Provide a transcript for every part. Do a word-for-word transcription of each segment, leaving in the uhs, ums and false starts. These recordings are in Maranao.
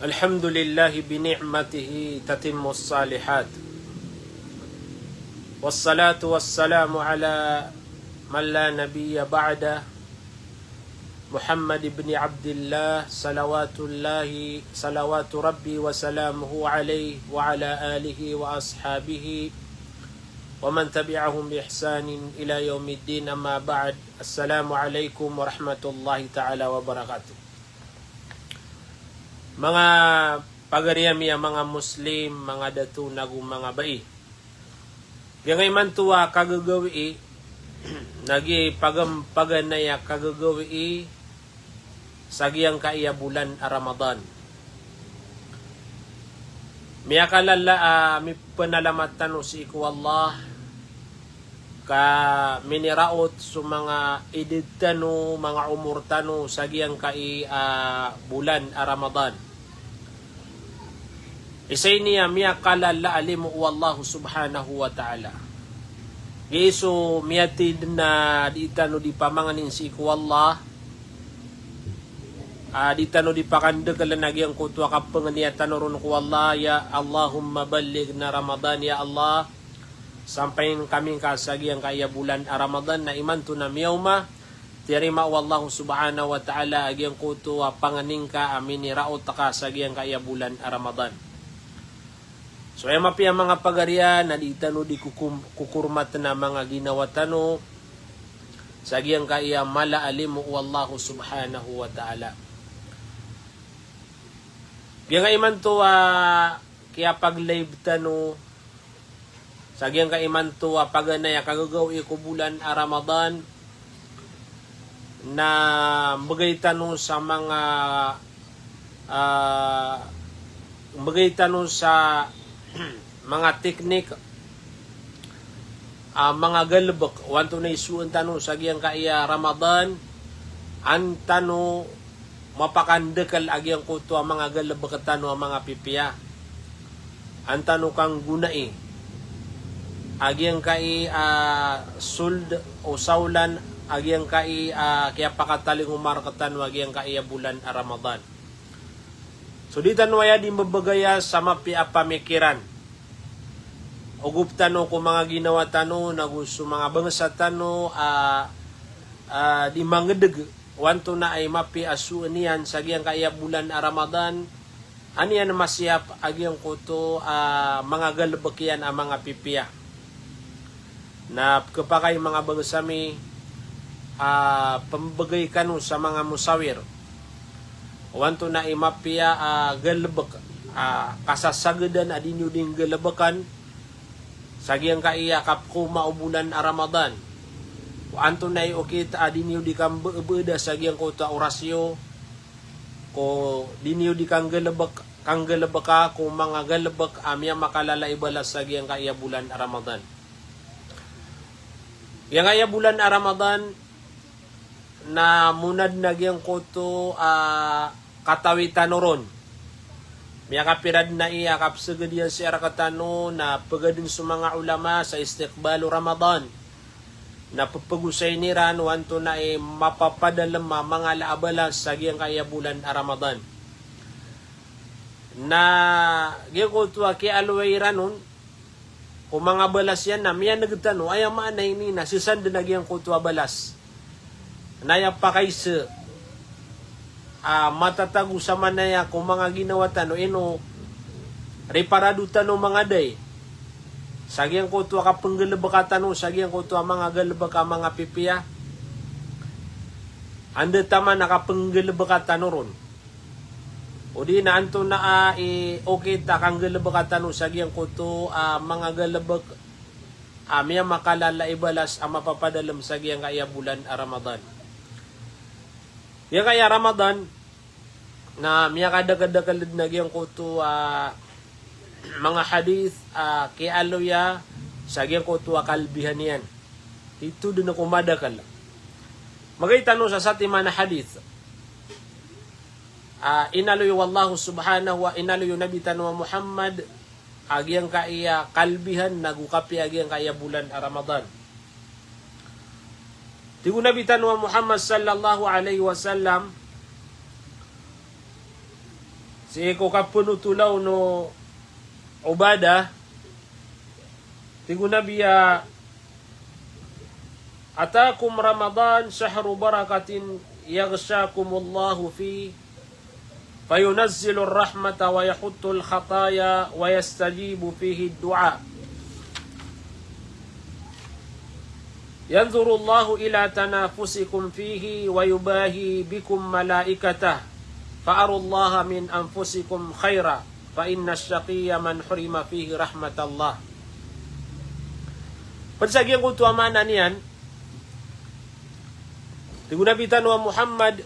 الحمد لله بنعمته تتم الصالحات. والصلاة والسلام على من لا نبي بعده، محمد بن عبد الله، صلوات الله، صلوات ربي وسلامه عليه وعلى آله وأصحابه ومن تبعهم بإحسان إلى يوم الدين، أما بعد. السلام عليكم ورحمة الله تعالى وبركاته. Manga pagari ami a manga Muslim, manga dato nago manga bai. Giyangkai imanto a kagagawii, na giya i pagam-, paganay a kagagawii sa giyangkai a bolan a Ramadan. Miyakalala a mipanalamat tano sii ko Allah, ka miniraot so manga idad tano, manga omor tano sa giyangkai a bolan a Ramadan. Isa ini a miyakalala a limo o Allah subhanahu wa ta'ala. Giya so miyatid na di tano di pamangnin sii ko Allah, a di tano di pakandakel a giyangkoto a kapangniya tano ron ko Allah, ya Allahumma ballighna Ramadan, ya Allah, sampain kami ngka sa giyangkai a bolan a Ramadan. Na imanto na miyaoma, tiyarima o Allah subhanahu wa ta'ala a giyangkoto a pangnin ka a miniraot ka sa giyangkai a bolan a Ramadan. So aya mapiya manga pagari a, na di tano di kokom-, kokormat na manga ginawa tano sa giyangkai a mala a limo o Allah subhanahu wa ta'ala. Giyangkai imanto a kiyapag-live tano sa giyangkai imanto a paganay a kagagawii ko bolan a Ramadan, na mbegay tano sa manga, ah, mbegay tano sa manga teknik, ah, manga galebek o antonaa i soon tano sa giyangkai a Ramadan, an tano mapakandakel a giyangkoto a manga galebek tano a manga pipiya. An tano kanggonai a giyangkai a sold o saolan a giyangkai a kiyapakatalingoma rektano a giyangkai a bolan a Ramadan. So di tano aya di mbebegaya sa mapiya a pamikiran. Ogop tano ko manga ginawa tano, nago so manga bangsa tano a, a di mangedeg o antonaa i mapiya a soon iyan sa giyangkai a bolan a Ramadan, an iyan masiyap a giyangkoto a manga galebek iyan a manga pipiya. Na pekepakay manga bangsa mi a pembegay kano sa manga mosawir o antonaa i mapiya a galebek a kasasagedan a di niyo di nggalebekan sa giyangkai a kapekoma o bolan a Ramadan. O antonaa i okit a di niyo di kambeebeda sa giyangkoto a oras iyo, ko di niyo di kanggalebek, kanggalebeka ko manga galebek a miyamakalala i balas sa giyangkai a bolan a Ramadan. Giyangkai a bolan a Ramadan, na monad na giyangkoto a katawi tano ron. Miyakapira den a aya kapeseged iyan sii rektano, na pegaden so manga ulama sa istiqbalu Ramadan. Na pepegosayn iran o antonaa i mapapadalem a manga la a balas sa giyangkai a bolan a Ramadan. Na giyangkoto a kiyaaloya iran on ko manga balas iyan na miyaneg tano, aya maana ini na sesanden a giyangkoto a balas. Na aya pakaiza a matatago sa manaya ko manga ginawa tano, ino riparado tano mangaday sa giyangkoto a kapenggalebeka tano sa giyangkoto a manga galebek a manga pipiya. Anda taman a kapenggalebeka tano ron. O di na antonaa i okit a kanggalebeka tano sa giyangkoto a manga galebek a miyamakalala i balas a mapapadalem sa giyangkai a bolan a Ramadan. Giyangkai a Ramadan, na miyakadakeldakel den a giyangkoto a manga hadith a kiyaaloya sa giyangkoto a kalbihan iyan. Ito den ko madakel. Magay tano sa satiman a hadith a inaloy o Allah subhanahu wa, inaloy o Nabi tano a Muhammad a giyangkai a kalbihan nago kapiya a giyangkai a bolan a Ramadan. Tig o Nabi tano a Muhammad sallallahu alaihi wasallam, Sii ko kapenothol o Ubadah, tig o Nabi a, "Atakum Ramadan shahru barakatin yaghshakumullahu fih, fayunazzilur rahmata wa yahuttul khataya wa yastajibu fihid du'a." "Yanzurullahu ila tanafusikum fihi wa yubahi bikum malaikatah, fa arullaha min anfusikum khaira, fa inna syaqiyya man hurima fihi rahmatallah." Pd sa giyangkoto a maana niyan, tig o Nabi tano a Muhammad,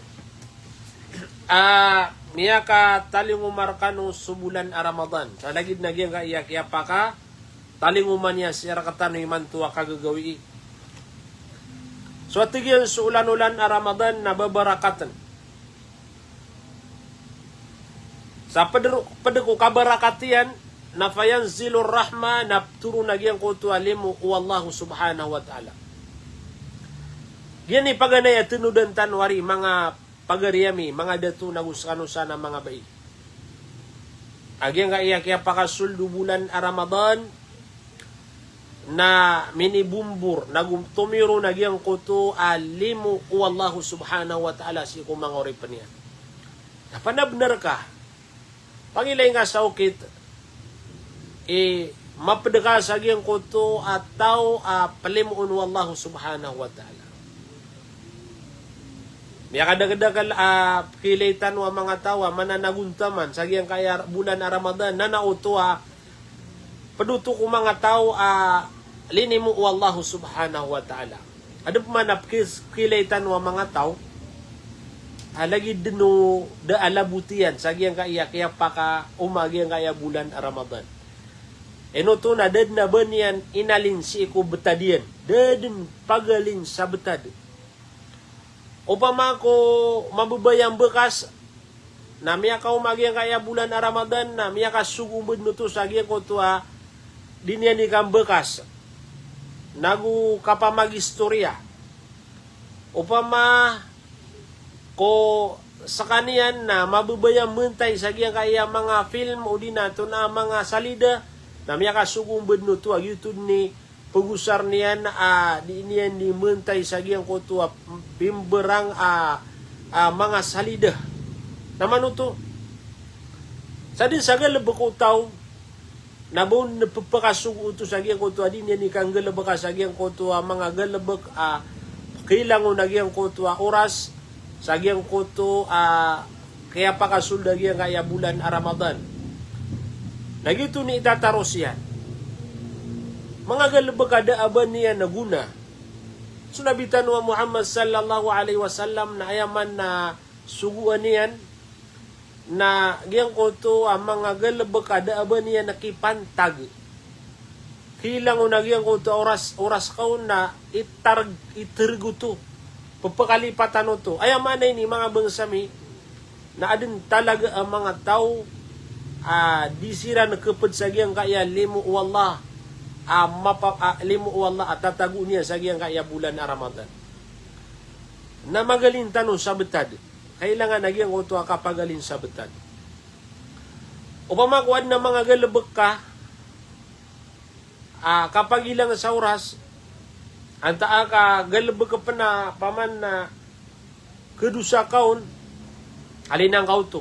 a miyakatalingoma rkano so bolan a Ramadan. Sa lagid na giyangkaya kiyapaka talingoma niyan sii rktano imanto a kagagawii. So a tig iyan so olan-olan a Ramadan na babarakatn. Sa pd, pd ko kabarakat iyan na fayanzilur rahma, na ptoron a giyangkoto a limo o Allah subhanahu wa ta'ala. Giya i paganay a tanodan tano ari manga pagari ami, manga dato nago skano san a manga bai. A giyangkaya kiyapakasold o bolan a Ramadan na minibombor, nago tomiyoron a giyangkoto a limo o Allah subhanahu wa ta'ala sii ko manga oripn iyan. Na panabnar ka, pangilay ngka sa okit, i mapd ka sa giyangkoto a taw a plimoon o Allah subhanahu wa ta'ala. Miyakadakdakl a pkhailay tano a manga taw a mananagontaman sa giyangkaya bolan a Ramadan, na na oto a pd oto ko manga taw a linimo o Allah subhanahu wa ta'ala. Adn pman a pkis-, pkhailay tano a manga taw a lagid dn o da a labot iyan sa giyangkaya kiyapakaoma giyangkaya bolan a Ramadan. Ino oto na da dn a ba niyan inalin sii ko btad iyan. Da dn pagalin sa btad. Opama ko mababaya a mbakas, na miyakaoma giyangkaya bolan a Ramadan, na miyakasogo mbd oto sa giyangkoto a di niyan i kambakas, nago kapamagistoriya. Opama ko skaniyan na mababaya a mbantay sa giyangkaya manga film odi na antonaa manga salida, na miyakasogo mbd oto a giyoto dn i pagosar niyan a di niyan di mbantay sa giyangkoto a pimbarang a, a manga salida. Na mano oto? Sa dn sa galbk o taw na ba on pphakasogo oto sa giyangkoto a di niyan i kanggalbka sa giyangkoto a manga galbk a kailangan a giyangkoto a oras, sa giyangkoto a kiyapakasold a giyangkaya bolan a Ramadan. Na giyoto i itataros iyan. Manga galbk a da a ba niyan a gona. So Nabi tano a Muhammad sallallahu alaihi wasallam na aya man na sogoan iyan na giyangkoto a manga galbk a da a ba niyan a kipantag. Kailangan a giyangkoto a oras, oras ka on na itarg-, itrg oto. Pphakalipat tano oto. Aya maana ini manga bangsa mi, na adn talaga a manga taw a di siran khapd sa giyangkaya limo o Allah a mapa-, a limo o Allah a tatago niyan sa giyangkaya bolan a Ramadan. Na magalin tano sa btad. Kailangan a giyangkoto a kapagalin sa btad. Opama ko adn a manga galbk ka a kapagilang sa oras, antaa ka galbk pn a paman na khadosa ka on, alina ngka oto.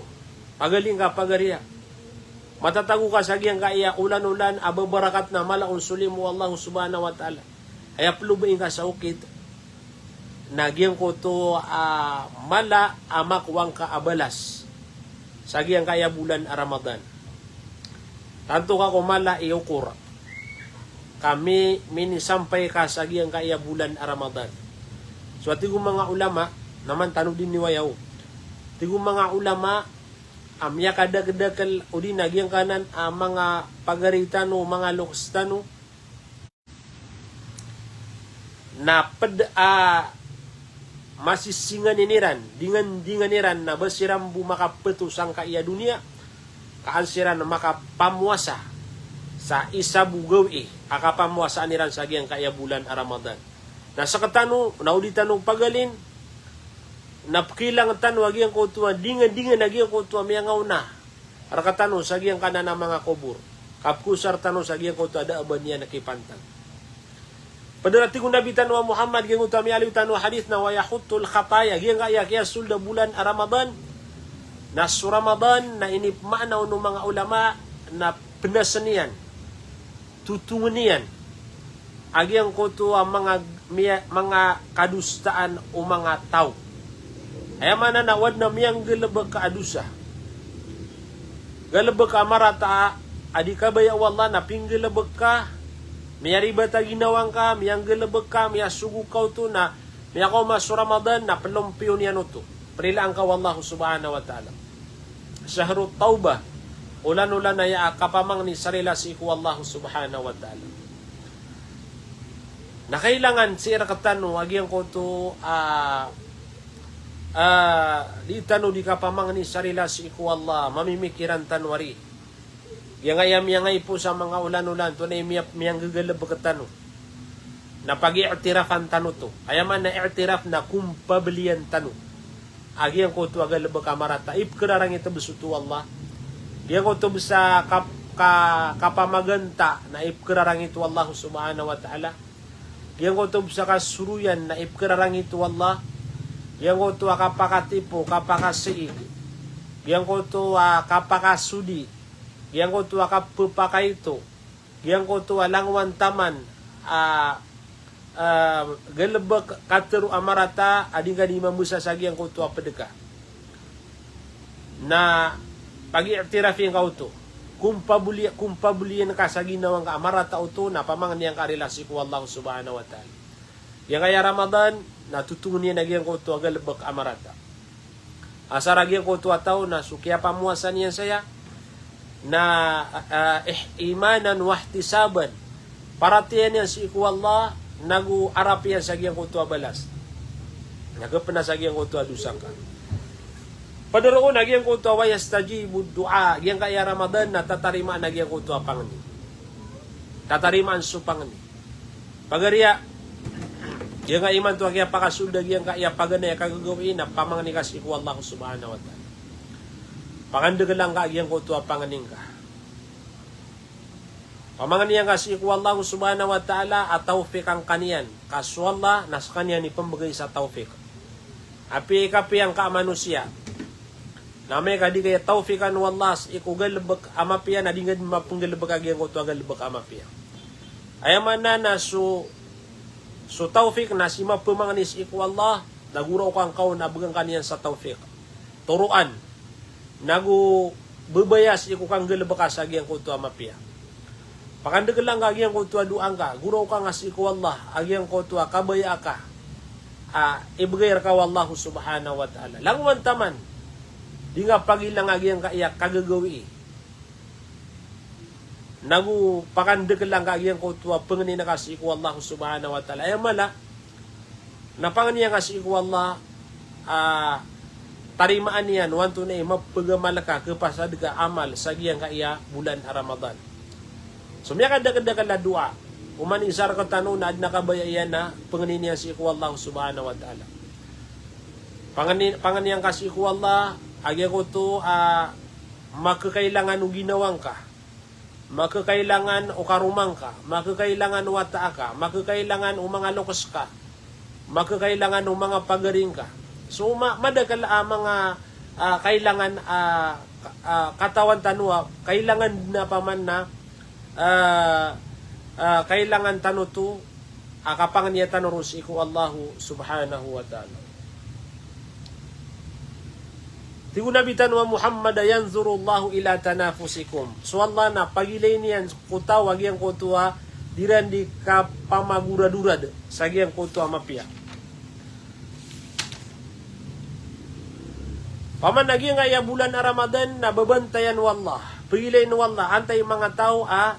Pagalin ka, pagariya. Matatago ka sa giyangkaya olan-olan a babarakat na mala on so limo o Allah subhanahu wa ta'ala. Aya plobai ngka sa okit na giyangkoto a mala a makowa ngka a balas sa giyangkaya bolan a Ramadan. Tanto ka ko mala i okor ka mi-, minisampay ka sa giyangkaya bolan a Ramadan. So a tig o manga ulama, na man tano dn i wayaw. Tig o manga ulama a miyakadakdakl odi na giyangkanan a manga pagari tano, manga loks tano, na pd a masisinganin iran, dingandingan iran na ba siran bo makapto sangkaya doniya, ka an siran makapamowasa sa isa bo gawii a kapamowasaan iran sa giyangkaya bolan a Ramadan. Na sktano, na o di tano pagalin, na pkilang tano a giyangkoto a dingandingan a giyangkoto a miyangaona. rktano sa giyangkanan a manga kobor. Kapkosar tano sa giyangkoto a da a ba niyan kipantag. Pd a tig o Nabi tano a Muhammad, giyangkoto a miyaaloy tano a hadith na, "Wa yahuttul khataya," giyangkaya kiyasold a bolan a Ramadan, na so Ramadan na inipmaana on o manga ulama na pnasn iyan, totongn iyan a giyangkoto a manga, miya-, manga kadosaan o manga taw. Aya maana na o adn a miyanggalbk a dosa, galbk a marata a di kabaya o Allah na pinggalbk ka, miyaribat a ginawa ngka, miyanggalbk ka, miyasogo ka oto na miyakaoma so Ramadan na plompiyon iyan oto. Prilaan ka o Allah subhanahu wa ta'ala. Shahrut tawbah, olan-olan aya a kapamangni sa rila sii ko Allah subhanahu wa ta'ala. Na kailangan sii rktano a giyangkoto a, a, di tano di kapamangni sa rila sii ko Allah, mamimikiran tano ari. Giyangkaya miyangaipo sa manga olan-olan, oto na i miya-, miyanggagalbk tano. Na pag-i'tirafan tano oto. Aya maana i'tiraf na kompabalian tano a giyangkoto a galbk a marata, ipkhararangit bs oto o Allah. Giyangkoto bs a kap-, ka-, kapamaganta na ipkhararangit o Allah subhanahu wa ta'ala. Giyangkoto bs a kasoroyan na ipkhararangit o Allah. Giyangkoto a kapakatipo, kapakasiig. Giyangkoto a kapakasodi. Giyangkoto a kapphakaito. Giyangkoto a langowan taman a, a, galbk katharo a marata a di ngka di mambsa sa giyangkoto a pd ka. Na pag-i'tirafin ka oto. Kompaboli-, kompabolian ka sa ginawa ngka a marata oto, na pamangnian ka a rila sii ko Allah subhanahu wa ta'ala. Giyangkaya Ramadan, na totongn iyan a giyangkoto a galbk a marata. Asar a giyangkoto a taw na so kiyapamowasa niyan saya na, a, a, ih-, imanan wa ihtisaban. Paratiyaya niyan sii ko Allah, nago arap iyan sa giyangkoto a balas. Na khapna sa giyangkoto a dosa ngka. Pd roo na giyangkoto a wa yastajibud du'a, giyangkaya Ramadan na tatarimaan a giyangkoto a pangni. Tatarimaan so pangni. Pagariya, giyangkaya imanto a kiyapakasold a giyangkaya paganay a kagagawii na pamangni ka sii ko Allah subhanahu wa ta'ala. Pangandkla ngka a giyangkoto a pangni ngka. Pamangnian ka sii ko Allah subhanahu wa ta'ala a tawfiqan ka niyan. Ka so Allah na skaniyan i pmbgay sa tawfiq. Apiya i kapiya ngka a manosiya na amay ka di kaya tawfiqan o Allah sii ko galbk a mapiya na di ngka di mapnggalbk a giyangkoto a galbk a mapiya. Aya maana na so, so tawfiq na sii mapmangni sii ko Allah, na goraokan ka on a bgan ka niyan sa tawfiq. Toroan. Nago babaya sii ko kanggalbka sa giyangkoto a mapiya. Pangandkla ngka a giyangkoto a doa ngka, goraokan ka sii ko Allah a giyangkoto a kabaya aka a ibgay rka o Allah subhanahu wa ta'ala. Langowan taman, di ngka pagilang a giyangkaya kagagawii. Nago pangandkla ngka a giyangkoto a pangnin ka sii ko Allah subhanahu wa ta'ala. Aya mala na pangnin ka sii ko Allah a tarimaan iyan o antonaa i mapagamal ka, khapasad ka amal sa giyangkaya bolan a Ramadan. So miyakadakdakl a doa, oman isa rktano na adn a kabaya iyan a pangnin iyan sii ko Allah subhanahu wa ta'ala. Pangnin, pangnin ka sii ko Allah a giyangkoto a makakailangan o ginawa ngka, makakailangan o karoma ngka, makakailangan o wata aka, makakailangan o manga loks ka, makakailangan o manga pagari ngka. So ma-, madakl a manga, a, kailangan a, ka-, a, katawan tano a kailangan na paman na, a, a, kailangan tano oto a kapangnia tano ron sii ko Allah subhanahu wa ta'ala. Tig o Nabi tano a Muhammad a, "Yanzurullahu ila tanafusikum." So Allah na pagilay niyan ko taw a giyangkoto a di iran di kapamagoradorad sa giyangkoto a mapiya. Paman a giyangkaya bolan a Ramadan na babantayan o Allah, pagilayn o Allah antaa i manga taw a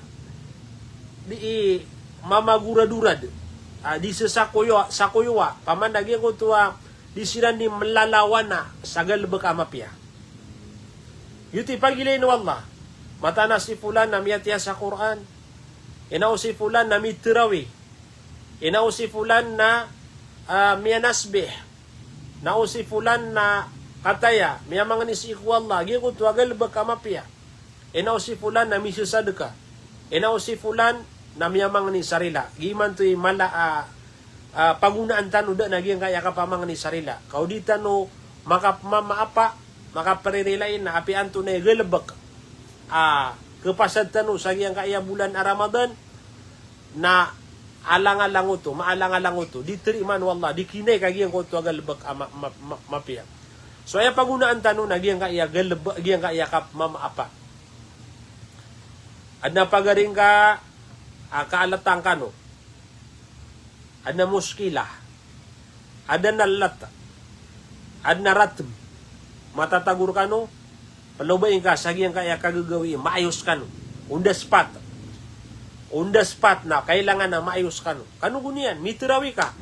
di mamagoradorad, a di sasakoyowa, sakoyowa, paman a giyangkoto a di siran di mlalawana sa galbk a mapiya. Giyoto i pagilayn o Allah. Mataan a si fulan na miyatiya sa Qur'an. Ino si fulan na mitarawih. Ino si fulan na, a, miyanasbih. Ino si fulan na kataya, miyamangni sii ko Allah. Giyangkoto a galbk a mapiya. Ino si fulan na misasadka. Ino si fulan na miyamangni sa rila. Giya imanto i mala a, a, pagonaan tano da na giyangkaya kapamangni sa rila. Ka o di tano makapmamaapa, makapririlai na apiya antonaa i galbk a kapasad tano sa giyangkaya bolan a Ramadan, na alang-alang oto, maalang-alang oto, di tarimaan o Allah, di kinaik a giyangkoto a galbk a ma-, ma-, ma-, mapiya. So aya pagonaan tano na giyangkaya galbk, giyangkaya kapmamaapa. Adn a pagari ngka a kaalatan kano. Adn a muskila. Adn a lat. Adn a ratm. Matatago rkano, palobai ngka sa giyangkaya kagagawii, maayos kano. On the spot. On the spot na kailangan na maayos kano. Kano go niyan, mitarawi ka.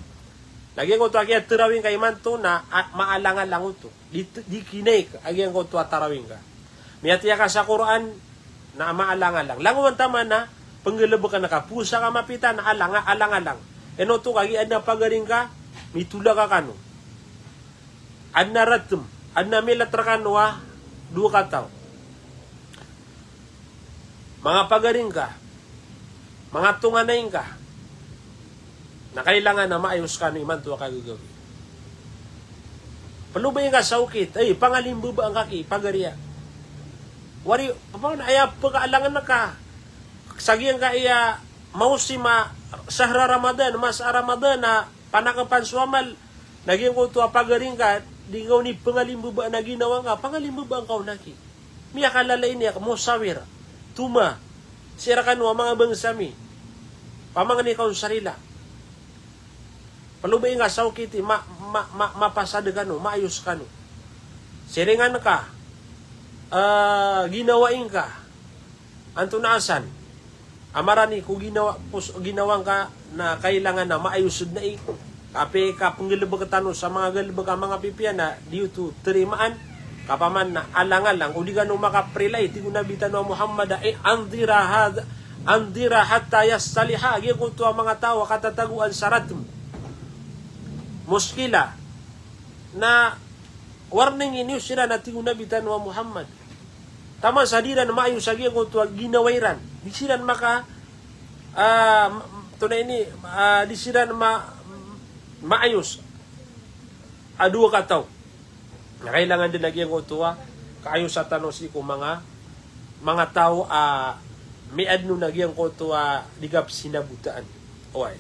Na giyangkoto a kiyatarawi ngka imanto na, a, maalang-alang oto. Di, di kinaik a giyangkoto a tarawi ngka. Miyatiya ka sa Qur'an, na maalang-alang. Langon taman na pnggalbkn ka, powasa ka mapita na alang, alang-alang. Ino oto ka giya adn a pagari ngka, mitolak ka kano. Adn a ratm, adn a milat rkano a dowa kataw. Manga pagari ngka, manga tonganay ngka, na kailangan na maayos kano imanto a kagagawii. Palobai ngka sa okit, ay, pangalimbabaan ka ki, pagari a. Wari, papaw na aya pkaalangan ka sa giyangkaya mawsim a shahr Ramadan, masa Ramadan a panakapan so amal, na giyangkoto a pagari ngka, di ngka on i pangalimbabaan a ginawa ngka, pangalimbabaan ka on aki. Miyakalalain iyan, mosawir, toma, sii rkano a manga bangsa mi, pamangni ka on sa rila. Palobai ngka sa okit i ma-, ma-, ma-, mapasad kano, maayos kano. Siringan ka, ah, ginawai ngka, antonaa san a marani ko ginawa, ko s-, ginawa ngka na kailangan na maayos dn ai. Kapiya i kapnggalbk tano sa manga galbk a manga pipiya na di oto tarimaan, ka paman na alang-alang, o di kano makapririlai, tig o Nabi tano a Muhammad a, eh, antadhira hadha, antadhira hatta yastaliha, giyangkoto a manga taw a katatagoan sa ratm, muskila, na warning i niyo siran a tig o Nabi tano a Muhammad. Taman sa di iran maayos a giyangkoto a ginawa iran. Di siran maka, ah, m-, antonaa ini, ah, di siran ma-, maayos a dowa kataw. Na kailangan dn a giyangkoto a kaayosa tano sii ko manga, manga taw a miyaadn on a giyangkoto a di kapsinabotaan. Oway.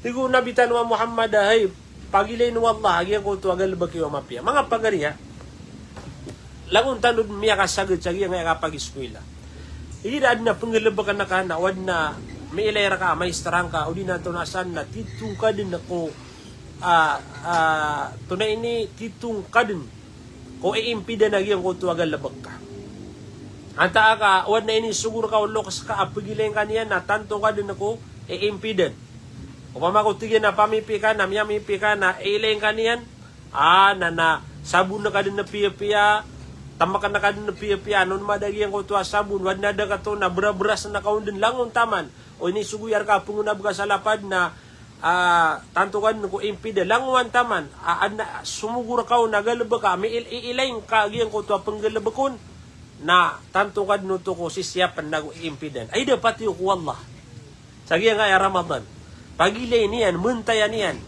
Tig o Nabi tano a Muhammad a, hay, pagilain o Allah a giyangkoto a galbk iyo a mapiya. Manga pagari a, langon tano dn miyakasagad sa giyangkaya kapagiskwila. Igira adn a pnggalbkn ka na o adn a miilay rka a maestra ngka, o di na antonaa san na titho ka dn ko, ah, ah, antonaa ini, titho ka dn ko iimpidan a giyangkoto a galbk ka. Antaa ka, o adn a inisogo rka o loks ka a pagilay ngka niyan na tanto ka dn ko iimpidan. Opama ko tig iyan a pamipi ka na, miyamipi ka na, ilay ngka niyan, ah, na, na sabon ka dn piyapiya, tmkn ka dn piyapiya, na on mada giyangkoto a sabon, o adn a da kato na brabras na ka on dn, langon taman. O inisogo iyan rka a pngonab ka sa lapad na, ah, tanto ka dn ko impida, langon taman, ah, adn a somogo rka on a galbk ka, miil-, i-, ilay ngka giyangkoto a pnggalbk on, na tanto ka dn oto ko sisiyapn ago iimpidan. Ay da pati o ko Allah. Sa giyangkaya Ramadan. Pagilay niyan, mntayan iyan.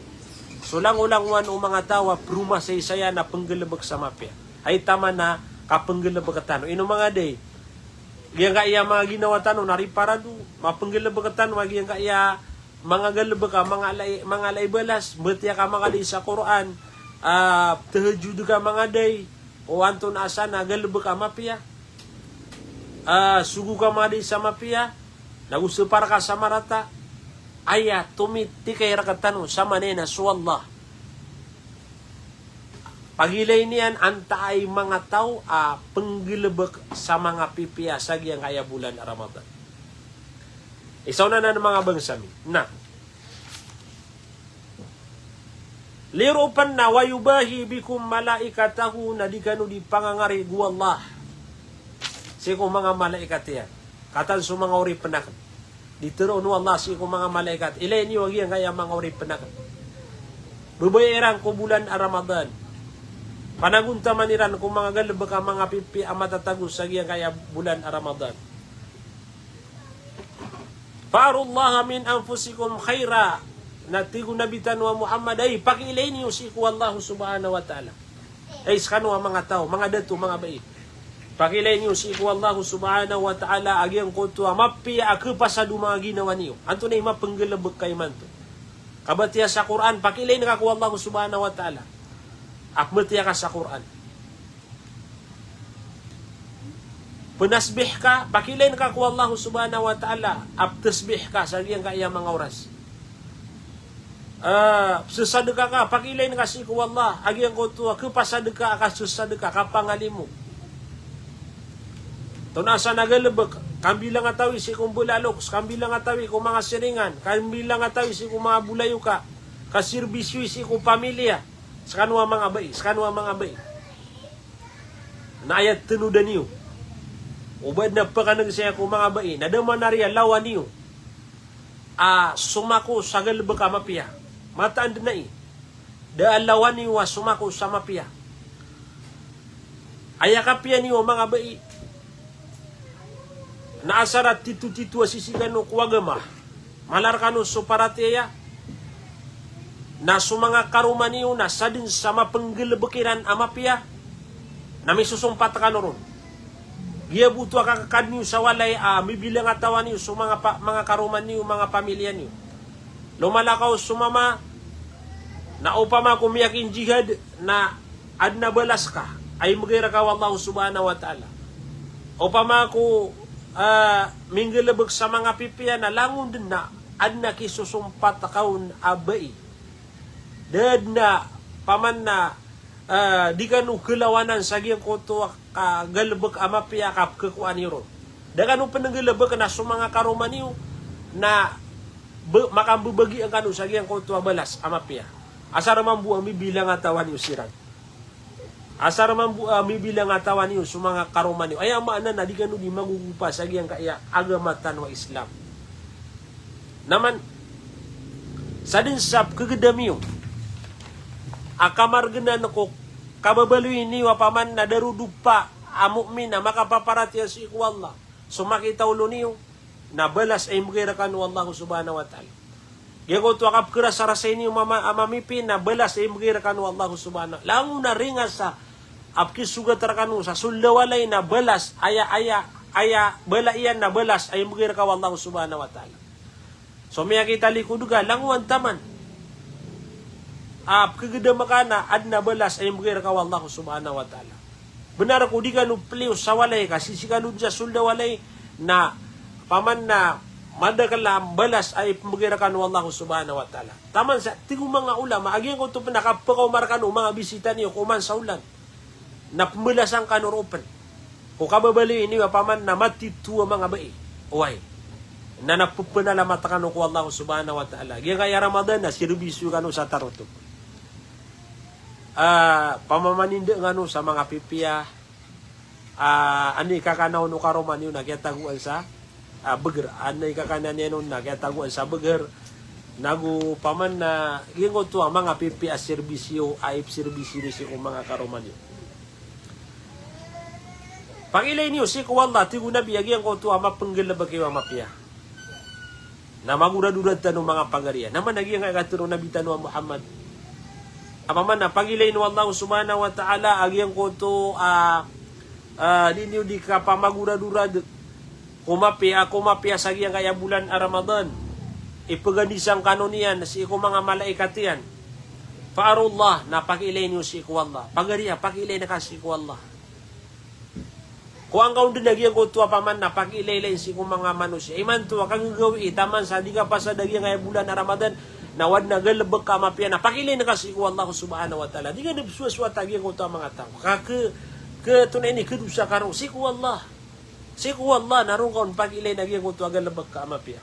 So langolangowan o manga taw a promasaysaya na pnggalbk sa mapiya. Hay taman a kapnggalbk tano. Ino manga day. Giyangkaya manga ginawa tano na riparado. Mapnggalbk tano a giyangkaya manga galbk a manga ala i, manga ala i balas. Mbatiya ka manga day sa Qur'an. Ah, tahajjud ka manga day. O antonaa san a galbk a mapiya. Ah, sogo ka manga day sa mapiya, nago sapar ka sa marata, aya tomitikay rktano sa manay na so Allah. Pagilay niyan antaa i manga taw a pnggalbk sa manga pipiya sa giyangkaya bolan a Ramadan. Isa on anan manga bangsa mi. Na, liro pn na wa yubahi bikum malaikatahu, na di kano di pangangari o Allah sii ko manga malaikat iyan. Kataan so manga oripn akn. Di tharoon o Allah sii ko manga malaikat. Ilay niyo a giyangkaya manga oripn akn. Babaya iran ko bolan a Ramadan. Panagontaman iran ko manga galebek a manga pipiya a matatago sa giyangkaya bolan a Ramadan. Fa arullaha min anfusikum khaira. Na tig o Nabi tano a Muhammad, ay, pakiilay niyo sii ko Allah subhanahu wa ta'ala. Ay, sekano a manga taw, manga dato, manga bai. Pakiilay niyo sii ko Allah subhanahu wa ta'ala a giyangkoto a mapiya a kepasad o manga ginawa niyo. Antonaa i mapenggalebek ka imanto? Kabatiya sa Qur'an, pakiilay ka ko Allah subhanahu wa ta'ala a pematiya ka sa Qur'an. Penasbih ka, pakiilay ka ko Allah subhanahu wa ta'ala a petesbih ka sa giyangkaya manga oras. Eh, pesesadeka ka, pakiilay ka sii ko Allah a giyangkoto a kepasadeka a kasesadeka, kapangalimo. Antonaa san a galebek, kambilangatawi sii ko mbala a loks, kambilangatawi ko manga siringan, kambilangatawi sii ko manga bolayoka, kaserbisyo sii ko pamilya, sekano a manga bai, sekano a manga bai. Na aya tenodan iyo, o ba aden a pekaneg saya ko manga bai, na da manari a lawan iyo a somako sa galebek a mapiya. Mataan den ai. Da a lawan iyo a somako sa mapiya. Aya kapiya niyo a manga bai, na asar a titotito a sisi kano ko agama, mala rekano so paratiyaya, na so manga karoma niyo na saden sa mapenggalebek iran a mapiya, na misosompat kano ron. Giya bo oto a kakekad niyo sa walay a mibilangatawan iyo so manga pa-, manga karoma niyo, manga pamilya niyo. Lomalakaw so mama, na opama ko miyakinjihad, na aden a balas ka a imbegay reka o Allah subhanahu wa ta'ala. Opama ko, ah, minggalebek sa manga pipiya, na langon den na aden a kisosompat ka on a bai. Da aden a paman na, ah, di kano kelawanan sa giyangkoto a kagalebek a mapiya a kapekekowa niyo ron. Da kano penenggalebek na so manga karoma niyo na be-, makambebagi kano sa giyangkoto a balas a mapiya. Asar mambo a mibilangatawan iyo siran. Asar mambo a mibilangatawan iyo so manga karoma niyo. Aya maana na di kano di magogopa sa giyangkaya agama tano a Islam. Na man, saden sa pekegedam iyo a kamargenan ko kababaloy niyo a paman na darodopa a mu'min a makapaparatiyaya sii ko Allah so makitaolo niyo, na balas a imbegay rekano o Allah subhanahu wa ta'ala. Giyangkoto a kapekerasarasay niyo mama-, a mamipi, na balas a imbegay rekano o Allah subhanahu. Langon a ringasa a pekisogat rekano sa soled a walay, na balas, aya, aya, aya, bala iyan na balas a imbegay reka o Allah subhanahu wa ta'ala. So miyakitalikod ka, langon taman a pekegedam ka na aden a balas a imbegay reka o Allah subhanahu wa ta'ala. Benar ko di kano peliyo sa walay ka sisi kano den sa soled a walay, na paman na madakel a balas a ipembegay rekano o Allah subhanahu wa ta'ala. Taman sa tig o manga ulama a giyangkoto pen a kapekaoma rekano o manga bisita niyo ko oman sa olan, na pembalasan kano roo pen ko kababaloy niyo a paman na matito a manga bai. Oway. Na napepenalamat kano ko Allah subhanahu wa ta'ala. Giyangkaya Ramadan na serbisyo kano sa tarotop. Ah, pamamaninde ngano sa manga pipiya, ah, anda i kakana on o karoma niyo na kiyatagoan sa, ah, beger. Anda i kakana niyan on na kiyatagoan sa beger. Nago paman na giyangkoto a manga pipiya a serbisyo, a ipserbisyo niyo sii ko manga karoma niyo. Pakiilay niyo sii ko Allah, tig o Nabi, a giyangkoto a mapenggalebek iyo a mapiya. Na magoradorad tano manga pagariya. Na man a giyangkaya katero o Nabi tano a Muhammad a paman na pagilayn o Allah subhanahu wa ta'ala a giyangkoto a, a, di niyo di kapamagoradorad ko mapiya, ko mapiya sa giyangkaya bolan a Ramadan. Ipegandisan kano niyan sii ko manga malaikat iyan. Fa arullah, na pakiilay niyo sii ko Allah. Pagariya, pakiilay neka sii ko Allah. Ko angkaon den a giyangkoto a paman na pakiilaylay sii ko manga manosiya. Imanto a kagagawii taman sa di kapasad a giyangkaya bolan a Ramadan, na o aden a galebek ka a mapiya na pakiilay neka sii ko Allah subhanahu wa ta'ala. Di ka den pesowasowa ta giyangkoto a manga taw. Ka ke, ke tonaa ini kedosa ka roo sii ko Allah. Sii ko Allah na roo ka on pakiilay na giyangkoto a galebek ka a mapiya.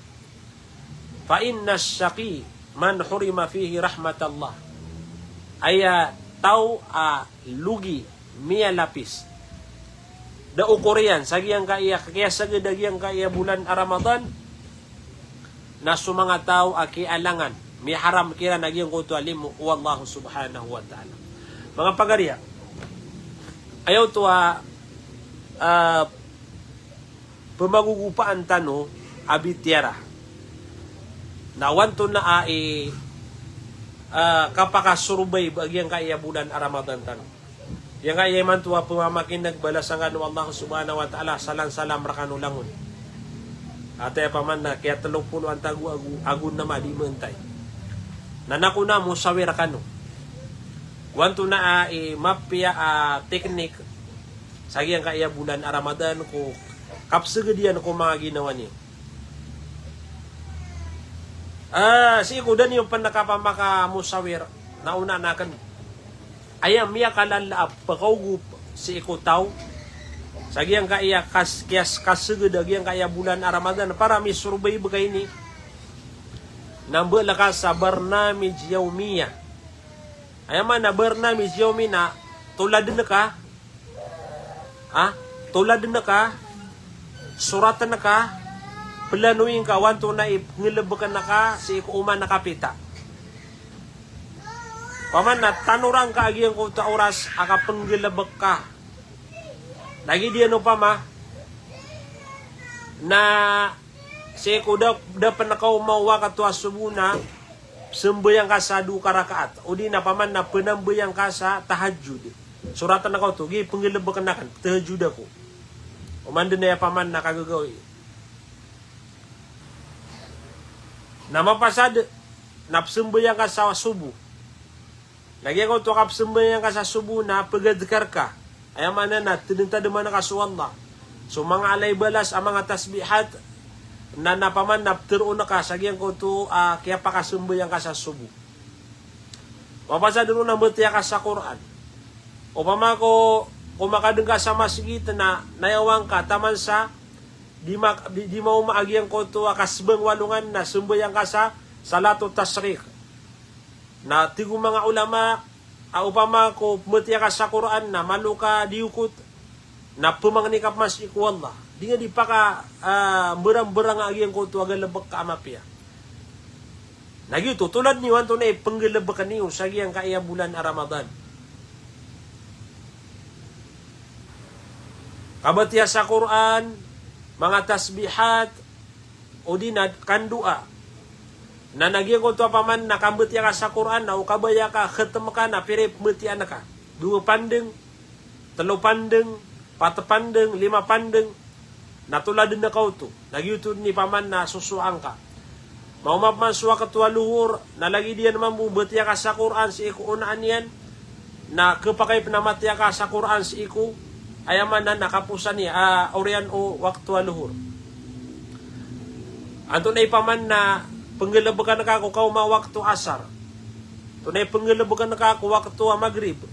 Fa inna ash-shaqi man hurima fihi rahmatallah. Aya taw a logi, miyalapis, da okor iyan sa giyangkaya, kiyasagad a giyangkaya bolan a Ramadan, na so manga taw a kiyalangan, miyaharam kiran a giyangkoto a limo o Allah subhanahu wa ta'ala. Manga pagariya, Aya oto a, ah, pemagogopaan tano a bitiyara. Na o antonaa i, ah, kapakasurvey a giyangkaya bulan a Ramadan tano. Giyangkaya imanto a pemamakineg, balasan kano o Allah subhanahu wa ta'ala, salam-salam rekano langon. Ati a paman na kiyatelo polo antago ago, ago nama di mentay. Na na ko na mosawir rekano. O antonaa i mapiya a teknik sa giyangkaya bulan a Ramadan ko kapeseged iyan ko manga ginawa niyo. Ah, sii ko da niyo pen kapamakamosawir, na onaan aken. Aya miyakalala a pekaogop sii ko taw sa giyangkaya kas-, kiyas-, kaseged a giyangkaya bulan a Ramadan para misurvey beka ini. Na mbala ka sa barnamij yawmiya. Aya maana barnamij yawmi na toladen ka, ah, toladen ka, soraten ka, pelanoin ka o antonaa i pengelebeken ka sii ko oman ka pita. Paman na tanoran ka a giyangkoto a oras a kapenggelebek ka. Lagid iyan opama na sii ko da, da pen ka omaowa ka to a sobo na sembayang ka sa dowa ka rakaat. O di na paman na penambayang ka sa tahajjud. Soraten ka oto, gi penggelebeken aken, tahajjud ako. Oman den aya paman na kagagawii. Na mapasad na pesembayang ka sa sobo. Na giyangkoto a kapesembayang ka sa sobo na pegadkar ka. Aya maana na tedentademan ka so Allah. So manga ala i balas a manga tasbihat na, na paman na peteroon ka sa giyangkoto a kiyapakasembayang ka sa sobo. Mapasad ron na mbetiya ka sa Qur'an. Opama ko, ko makaden ka sa masgit na nayawan ka taman sa di ma-, di, di maoma a giyangkoto a kasebang walongan na sembayang ka sa salato tasriq. Na tig o manga ulama a opama ko mbetiya ka sa Qur'an na malo ka diyokot, na pemangni ka peman sii ko Allah. Di nga di paka, ah, mberang-mberang a giyangkoto a galebek ka a mapiya. Na giyoto, tolad niyo antonaa i penggelebeken iyo sa giyangkaya bulan a Ramadan. Kabetiya sa Qur'an, manga tasbihat, o di na kandoa. Na, na giyangkoto a paman na kambetiya ka sa Qur'an, na o kabaya ka khetem ka na pira i pembetiyaan ka. Dowa pandeng, telo pandeng, pat pandeng, lima pandeng. Na toladen ka oto. Na giyoto den i paman na sosowa angka. Maoma peman so wakto a lohor, na lagid iyan mambo mbetiya ka sa Qur'an sii ko onaan iyan, na kepakay pen a matiya ka sa Qur'an sii ko, aya maana na kaposan iyan, ah, oriyan o wakto a lohor. Antonaa i paman na penggelebekan ka ko kaoma wakto asar. Antonaa i penggelebekan ka ko wakto a magrib.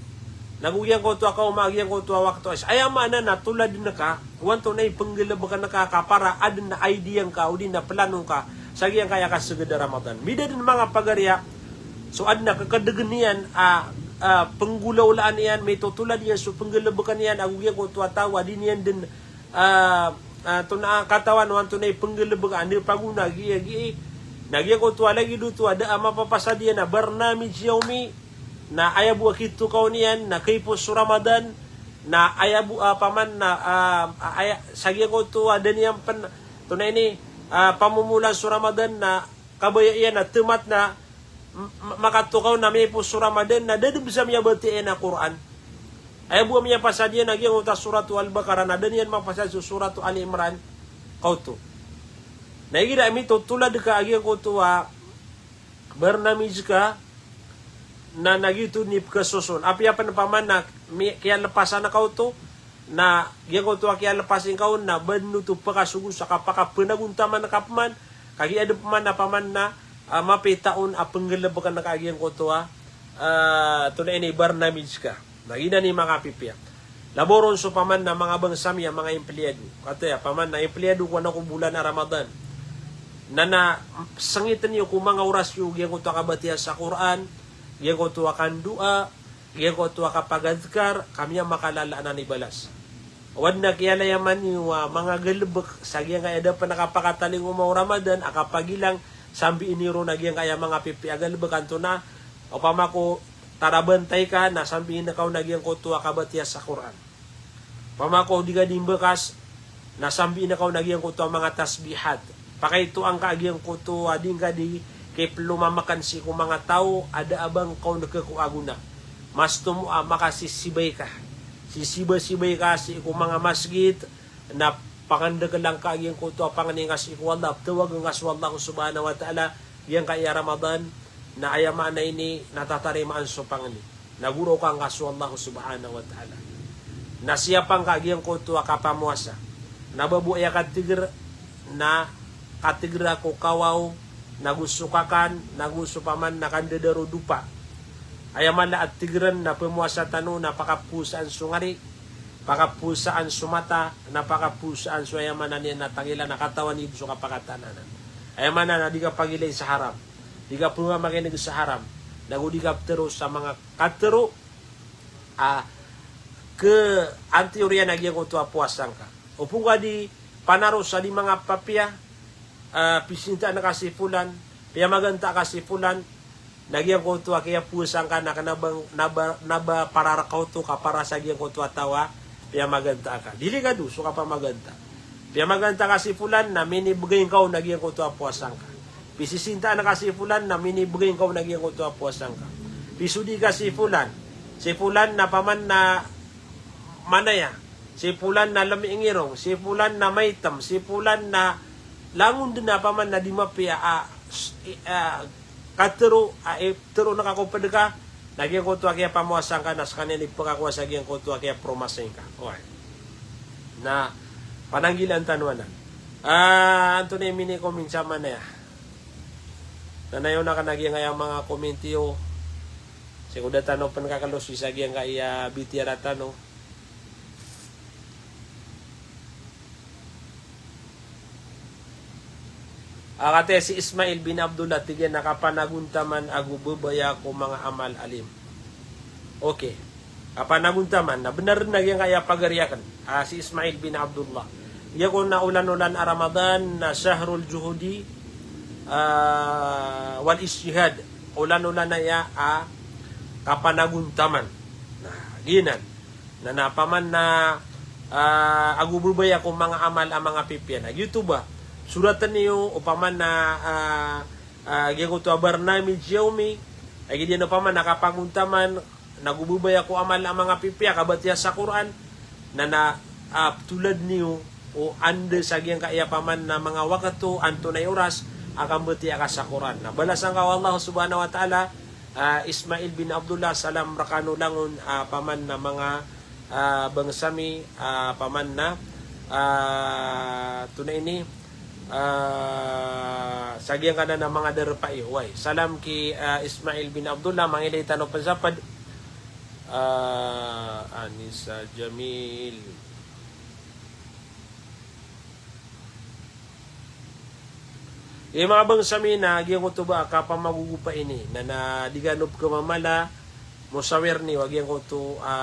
Na go giyangkoto a kaoma giyangkoto a wakto a isa. Aya maana na toladen ka, o antonaa i penggelebekan ka ka para aden a idea ngka, o di na plano ngka, sa giyangkaya kaseged a Ramadan. Mida den manga pagariya, so aden a kekedegen iyan, a, a, penggolawlaan iyan, mitotolad iyan so penggelebekan iyan, ago giyangkoto a taw a di niyan den, a, a, antonaa katawan o antonaa i penggelebekan, di pagona giya gii. Na giyangkoto a lagid oto a da a mapapasad iyan a barnamij yawmi, na aya bo a kitokaw niyan na kaipos so Ramadan, na aya bo a paman na, ah, ah, aya, sa giyangkoto a da niyan pen, antonaa ini, ah, pamomolan so Ramadan na kabaya iyan na temat na m-, m-, makatokaw na miyaipos so Ramadan na da den bes a miyabatiya iyan a Qur'an. Aya bo a miyapasad iyan a giyangkoto a Suratu Al-Baqarah na da niyan mapasad so Suratu Ali Imran, kaoto. Na igira mitotolad ka a giyangkoto a barnamij ka, na, na giyoto i pekesoson. Apiya pen paman na mi-, kiyalepasan ka oto, na giyangkoto a kiyalepas ingka on na ba den oto pekasogo sa kapakapenagontaman ka peman, kagiya den peman na paman na, ah, mapita on a penggelebekan ka a giyangkoto a, ah, antonaa ini barnamij ka. Na giyanan i manga pipiya. Labaw ron so paman na manga bangsa mi a manga empleyado. Katii a paman na empleyado ko anan ko bolan a Ramadan. Na, na sengiten iyo ko manga oras iyo giyangkoto a kabatiya sa Qur'an, giyangkoto a kandoa, giyangkoto a kapagadkar, ka miyamakalala anan i balas. O aden a kiyalayaman iyo a manga galebek sa giyangkaya da pen a kapakatalingoma o Ramadan a kapagilang, sambiin iyo ron a giyangkaya manga pipiya a galebek antonaa, opama ko tarabantay ka na sambiin ka on a giyangkoto a kabatiya sa Qur'an. Opama ko di ka di mbakas, na sambiin ka on a giyangkoto a manga tasbihat. Pakaitoan ka a giyangkoto a di ngka di kiplomamakn sii ko manga taw a da a ba ngka on khakowa a gona. Mas tomo a makasisibay ka. Sisibasibay ka sii ko manga masgit, na pangandaklan ka a giyangkoto a pangni ngka sii ko Allah, ptawagn ka so Allah subhanahu wa ta'ala, giyangkaya Ramadan, na aya maana ini na tatarimaan so pangni. Na gorokan ka so Allah subhanahu wa ta'ala. Na siyapa ngka a giyangkoto a kapamowasa. Na ba bo aya katigr, na katigr ko kawaw, nago so kakan, nago so paman na kandadaro dopa. Aya mala a tigrn na pmowasa tano na pakapowasaan so ngari, pakapowasaan so mata, na pakapowasaan so aya maana niyan na tangila na katawan iyan so kapakataanan. Aya maana na di ka pagilay sa haram, di ka pmamakin'g sa haram, nago di ka ptharo sa manga katharo a khaantiyor iyan a giyangkoto a powasa ngka. Opama ka di panaro sa di manga papiya, a, pisintaan ka si fulan, piyamaganta ka si fulan, na giyangkoto a kiyapowasa ngka na kna ba, na ba, na ba pararakaw oto ka para sa giyangkoto a taw a piyamaganta ka. Delikado so kapamaganta. Piyamaganta ka si fulan na minibgay ngka on a giyangkoto a powasa ngka. Pisisintaan ka si fulan na minibgay ngka on a giyangkoto a powasa ngka. Pisodi ka si fulan, si fulan na paman na manaya, si fulan na lmingirong, si fulan na maitm, si fulan na langon dn a paman na di mapiya a, s-, i-, a, katharo, a, i-, tharo na ka ko pd ka, na giyangkoto a kiyapamowasa ngka na skaniyan i pkakowa sa giyangkoto a kiyapromasay ngka. Oway. Na pananggilaan tano anan. A, antonaa i mini-comment sa manaya? Na nayawn akn a giyangkaya manga comment iyo. Sii ko da tano pn kakalosi sa giyangkaya B T R tano. A, kataya si Ismail bin Abdullah, tig iyan a kapanagontaman ago babaya ko manga amal, alim. Okay. Kapanagontaman, na bnar dn a giyangkaya pagari akn. A, si Ismail bin Abdullah. Giyangkoto na olan-olan a Ramadan na shahrul juhudi, a, wal ijtihad. Olan-olan aya a kapanagontaman. Na, giyanan. Na, na paman na, a, ago babaya ko manga amal a manga pipiya. Na giyoto ba, soratn iyo opama na, a, a, giyangkoto a barnamij yawmi, a, giya dn opama na kapagontaman, nago babaya ko amal a manga pipiya, kabatiya sa Qur'an, na, na, a, ptoladn iyo o anda sa giyangkaya paman na manga wakto, antonaa i oras a kambatiya ka sa Qur'an. Na balasan ka o Allah subhanahu wa ta'ala, a, Ismail bin Abdullah, salam rkano langon, a, paman na manga, a, bangsa mi, a, paman na, a, antonaa ini, a, sa giyangkanan a manga darpa iyo. Oway, salam ki, a, Ismail bin Abdullah, mangilay tano pn sa pd, a, Anisa Jamil. Aya manga bangsa mi na giyangkoto ba a kapamagogopa ini, na, na di kano pkamamala, mosawir niyo a giyangkoto, a,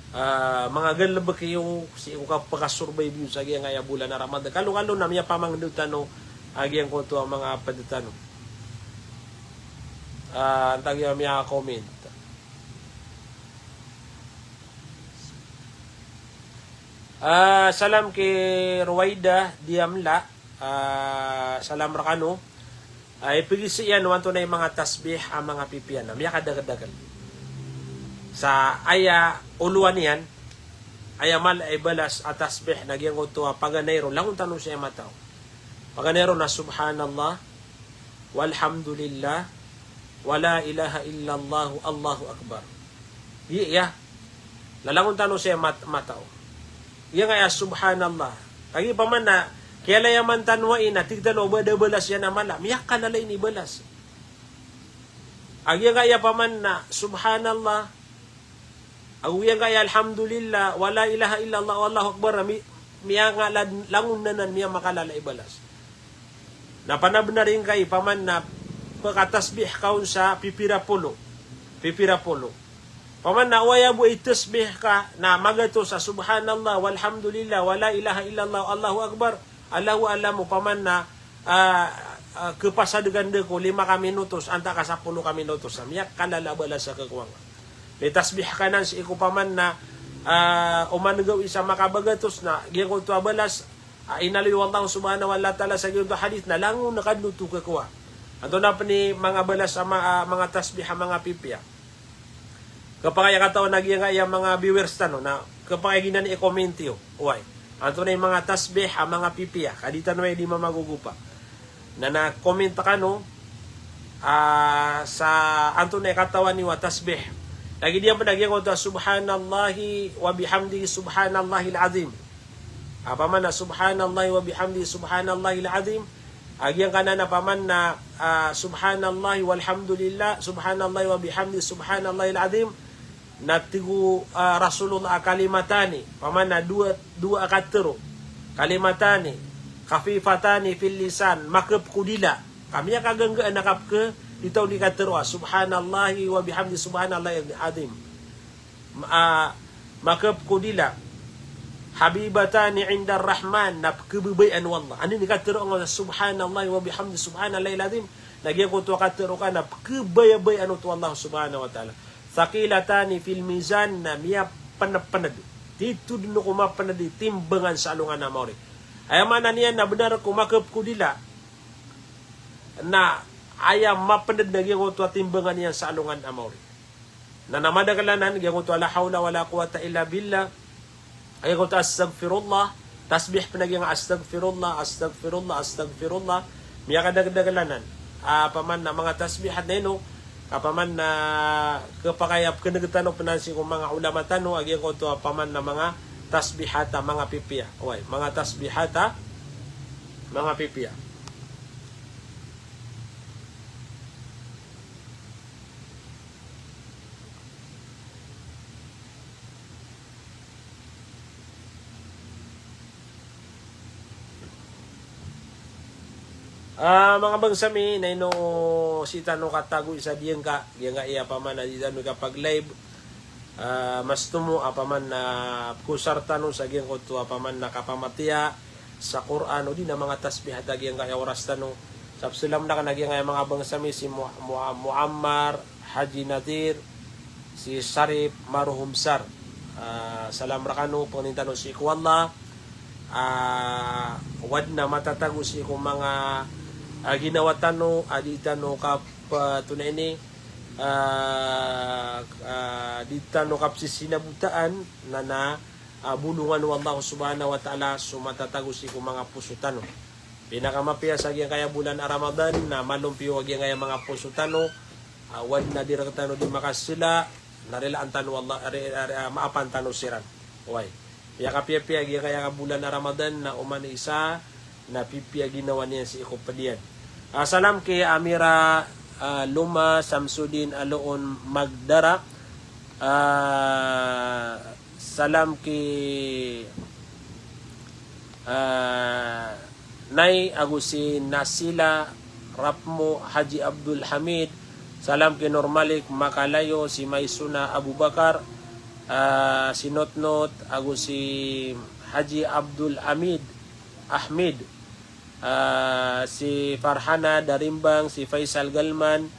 a, manga galbk iyo sii ko kapakasurvive iyo sa giyangkaya bolan a Ramadan. Kalokalo na miyapamangndao tano a giyangkoto a manga pd tano. A, antaa giya miyaka-comment. A, salam ki Ruwaida Diamla. A, salam rkano. A, ipagisa iyan o antonaa i manga tasbih a manga pipiya na miyakadakldakl. Sa aya olowan iyan, aya mala i balas a tasbih na giyangkoto a paganay ron, langon tano saya matao. Paganay ron na subhanallah, walhamdulillah, wala ilaha illallah, Allahu akbar. Giya, lalangon tano saya mat-, matao. Giyangkaya subhanallah. Kagiya paman na kiyalayaman tano ai na tig tano o ba da balas iyan a mala. Miyakalala ini balas. A giyangkaya paman na subhanallah, ago giyangkaya alhamdulillah, wala ilaha illallah, Allahu akbar, mi-, miyangalangon anan, miyamakalala i balas. Na panabnar ingka i paman na pkatasbih ka on sa pipira polo. Pipira polo. Paman na oway a bo i tasbih ka na magatos a subhanallah, walhamdulillah, wala ilaha illallah, Allahu akbar, Allahu a'lam, o paman na, a, a, khapasad ka anda ko lima ka minutos, antaa ka sapolo ka minutos, na miyakalala a balas a khakowa ngka. Mitasbih ka nan sii ko paman na, ah, oman gawii sa makabagatos na giyangkoto a balas, ah, inaloy o Allah subhanahu wa ta'ala sa giyangkoto a hadith na langon ka dn oto khakowa. Antonaa pn i manga balas a ma-, ah, manga tasbih a manga pipiya. Khapakay a katawan a giyangkaya manga viewers tano na khapakay giyanan i comment iyo. Oway. Antonaa i manga tasbih a manga pipiya. Ka di tano aya di mamagogopa. Na, na comment kano, ah, sa antonaa i katawan iyo a tasbih. Lagid iyan pn a giyangkoto a subhanallahi wa bihamdihi subhanallahil azim. Opama na subhanallahi wa bihamdihi subhanallahil azim. A giyangkanan opama na, ah, subhanallahi walhamdulillah, subhanallahi wa bihamdihi subhanallahil azim. Na tig o, ah, Rasulullah a kalimatani, opama na dowa, dowa a katharo. Kalimatani, khafifatani fil lisan, makapkodila. Ka miyakaganggaan a kapkha, di taw di katharo a, subhanallahi wa bihamdihi subhanallahil azim. Ma-, ah, makapkodila. Habibatani indar Rahman, na pkhababayaan o Allah. Anda i katharo angka subhanallahi wa bihamdihi subhanallahil azim. Na giyangkoto a katharo ka na pkhabayabayaan oto o Allah subhanahu wa ta'ala. Thaqilatani fil mizan, na miyapnpnd. Titho dn o ko mapnd i timbangan sa alongan a maori. Aya maana niyan na bnar ko makapkodila. Na aya mapnd na giyangkoto a timbangan iyan sa alongan a maori. Na, na madakl anan, giyangkoto a la hawla wala quwwata illa billah. Giyangkoto a astaghfirullah, tasbih pn a giyangkai a astaghfirullah, astaghfirullah, astaghfirullah. Miyakadakdakl anan. Ah, opama na manga tasbihat na ino, opama na khapakay a pkhan'g tano pn sii ko manga ulama tano, a giyangkoto a opama na manga tasbihat a manga pipiya. Oway, manga tasbihat a manga pipiya. Ah, manga bangsa mi, na ino sii tano katago isa diyangka, diyangka iya opama na di tano kapag-live. Ah, mas tomo opama na pkhosar tano sa giyangkoto opama na kapamatiya sa Qur'an, odi na manga tasbihat a giyangkaya oras tano. Sa pzalam na kna giyangkaya manga bangsa mi si Mu-, Mu-, Muammar, Haji Nadir, si Sharif, Maruhum Sar. Ah, salam rkano, pangnin tano sii ko Allah. Ah, o adn a matatago sii ko manga, ah, ginawa tano, a di tano kap-, ah, tonaa ini, ah, ah, di tano kapsisinabotaan, na na, ah, bolongan o Allah subhanahu wa ta'ala so matatago sii ko manga poso tano. Pinakamapiya sa giyangkaya bolan a Ramadan, na malompiyo a giyangkaya manga poso tano, ah, o adn a di rktano di makasla, na rilaan tano o Allah, ri-, ri-, ah, maapan tano siran. Oway. Piyakapiyapiya giyangkaya bolan a Ramadan, na oman isa, na pipiya ginawa niyan sii ko pd iyan. Ah, salam ki Amira, ah, Loma Samsudin Aloon Magdara. Ah, salam ki, ah, Nay ago si Nasila Rapmo Haji Abdul Hamid. Salam ki Nur Malik Makalayo, si Maisuna Abubakar, ah, si Notnot ago si Haji Abdul Amid Ahmed. Ah, si Farhana Darimbang, si Faisal Galman,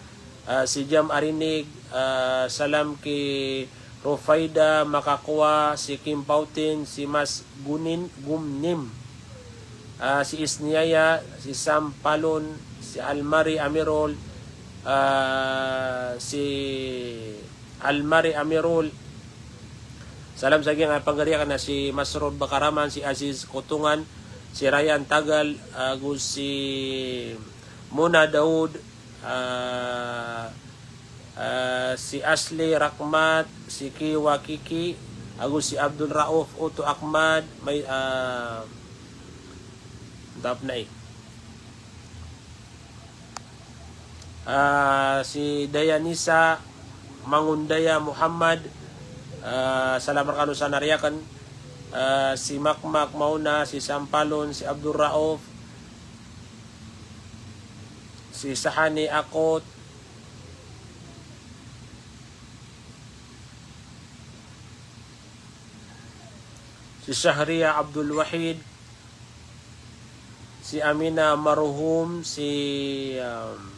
ah, si Jam Arinig, ah, salam ki Rufaida Makakowa, si Kim Pautin, si Mas Gunin, Gumnim, ah, si Isniaya, si Sam Palon, si Almari Amirol, ah, si Almari Amirol. Salam sa giyangkaya pagari akn a si Masrur Bakaraman, si Aziz Kotongan, si Ryan Tagal, ago si Mona Daud, ah, ah, si Asli Rakmat, si Kiwa Kiki, ago si Abdul Rauf Uto Ahmad, may, ah, dap na i. Ah, si Dayanisa Mangundaya Muhammad, ah, salam rkano sa nariyakan, ah, si Makmak Mauna, si Sampalon, si Abdul Rauf, si Sahani Akot, si Shahriya Abdul Wahid, si Amina Maruhum, si, um,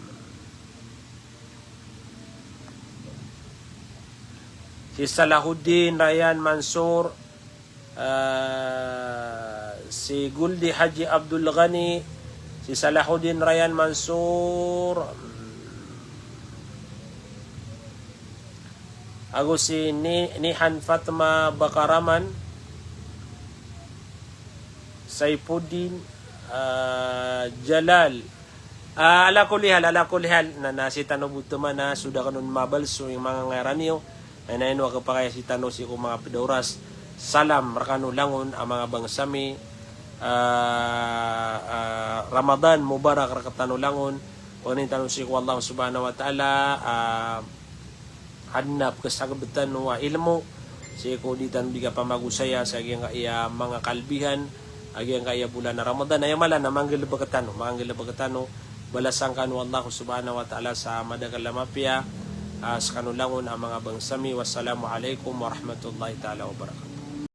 Si Salahuddin Rayyan Mansur, ah, si Goldie Haji Abdul Ghani, si Salahuddin Rayyan Mansur, ago si Ni-, Nihan Fatma Bakaraman, Saifuddin, ah, Jalal. Ah, ala kulli hal, ala kulli hal, na, na sii tano bo toman na so da kano mabal so manga ngaran iyo. Ay na ino a kapakay sii tano sii ko manga ped a oras. Salam rekano langon a manga bangsa mi. Ah, ah, Ramadan Mubarak rektano langon. Pangnin tano sii ko Allah Subhanahu wa Ta'ala, ah, aden a pekesageb tano a ilmo, sii ko di tano di kapamagosaya sa giyangkaya manga kalbihan a giyangkaya bolan a Ramadan. Aya mala na manggalebek tano, manggalebek tano, balasan kano o Allah Subhanahu wa Ta'ala sa madakel a mapiya, ah, sekano langon a manga bangsa mi. Wassalamu alaikum warahmatullahi ta'ala wabarakatuh.